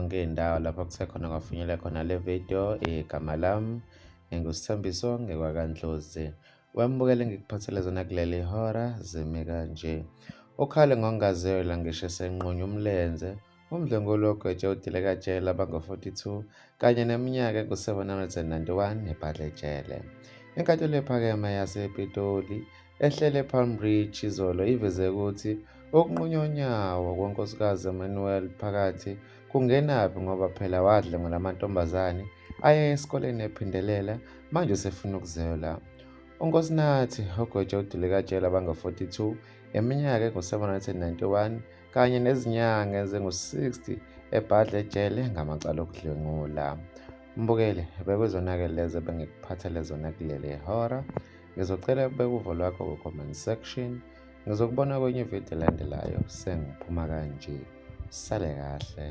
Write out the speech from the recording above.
zonke iy'ndawo lapho kuthe khona kwafinyelela khona le video. Igama lami nginguSithembiso ngekwaKaNdlozi. Wembukele ngikuphathele zona kuleli hora zimi kanje. Ukhale ngokungazwela ngisho esenqunywa umlenze Umdlwenguli ogwetshwe udilikajele abangu-42 kanye neminyaka engu-791 ebhadla ejele. Inkantolo ephakeme yasePitoli ehlele ePalm Ridge izolo iveze ukuthi ukunqunywa unyawo kwenkosikazi Emmanuel Phakathi kungenaphi ngoba phela wadlwengula amantombazane aye esikoleni ephindelela manje usefuna ukuzela. UNkosinathi ogwetshwe udilikajele abangu-42 iminyaka engu-791 kanye nezinyanga ezingu-60 ebhadla ejele ngamacala okudlwengula. Mbukeli, bekuzona-ke lezi ebengikuphathele zona kuleli hora. Ngizocela ukubeka uvo lwakho ku-comment section. Ngizokubona kwenye ividiyo elandelayo sengiphuma kanje. Sale kahle.